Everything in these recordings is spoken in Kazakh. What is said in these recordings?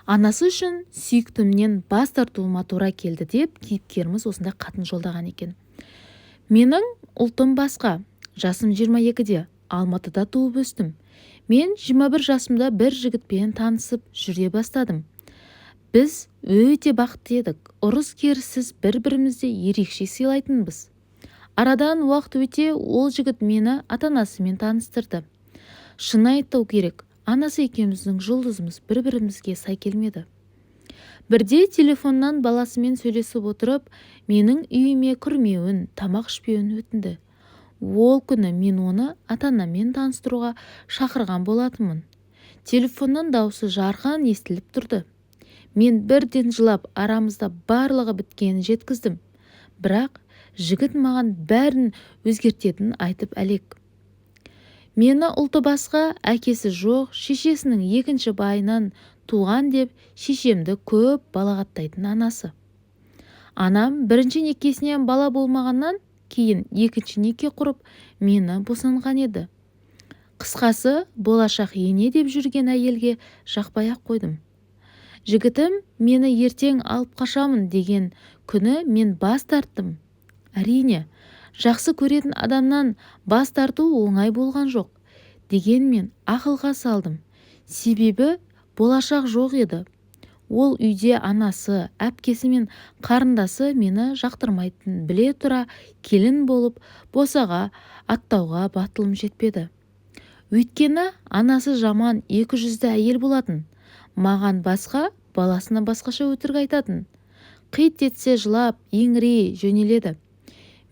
Анасы үшін сүйіктімнен бас тартуыма тура келді деп кейіпкеріміз осындай қатын жолдаған екен. Менің ұлтым басқа, жасым 22-де, Алматыда туып өстім. Мен 21 жасымда бір жігітпен танысып жүре бастадым. Біз өте бақытты едік, ұрыс-керіссіз, бір-бірімізді ерекше сыйлайтынбыз. Арадан уақыт өте ол жігіт мені ата-анасымен таныстырды. Шын айту керек, анасы екеуміздің жұлдызымыз бір-бірімізге сай келмеді. Бірде телефоннан баласымен сөйлесіп отырып, менің үйіме кірмеуін, тамақ ішпеуін өтінді. Ол күні мен оны ата-анаммен таныстыруға шақырған болатынмын. Телефоннан даусы жарқын естіліп тұрды. Мен бірден жылап, арамызда барлығы біткенін жеткіздім. Бірақ жігіт маған бәрін өзгертетінін айтып әлек. Мені ұлты басқа, әкесі жоқ, шешесінің екінші байынан туған деп шешемді көп балағаттайтын анасы. Анам бірінші некесінен бала болмағаннан кейін екінші неке құрып, мені босанған еді. Қысқасы, болашақ ене деп жүрген әйелге жақпай-ақ қойдым. Жігітім мені ертең алып қашамын деген күні мен бас тарттым. Әрине, жақсы көретін адамнан бас тарту оңай болған жоқ. Дегенмен ақылға салдым. Себебі болашақ жоқ еді. Ол үйде анасы, әпкесі мен қарындасы мені жақтырмайтынын біле тұра келін болып босаға аттауға батылым жетпеді. Өйткені анасы жаман, екі жүзді әйел болатын. Маған басқа, баласына басқаша өтірік айтатын. Қит етсе жылап, еңірей жөнеледі.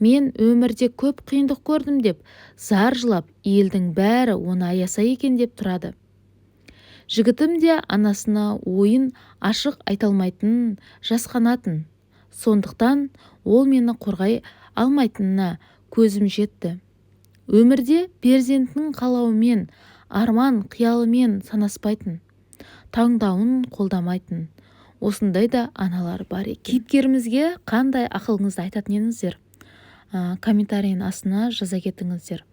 Мен өмірде көп қиындық көрдім деп зар жылап, елдің бәрі оны аяса екен деп тұрады. Жігітім де анасына ойын ашық айта алмайтын, жасқанатын. Сондықтан ол мені қорғай алмайтынына көзім жетті. Өмірде перзентінің қалауымен, арман қиялымен санаспайтын, таңдауын қолдамайтын осындай да аналар бар екен. Кейіпкерімізге қандай ақылыңызды айтатын едіңіздер? Комментарийдің астына жаза кетіңіздер.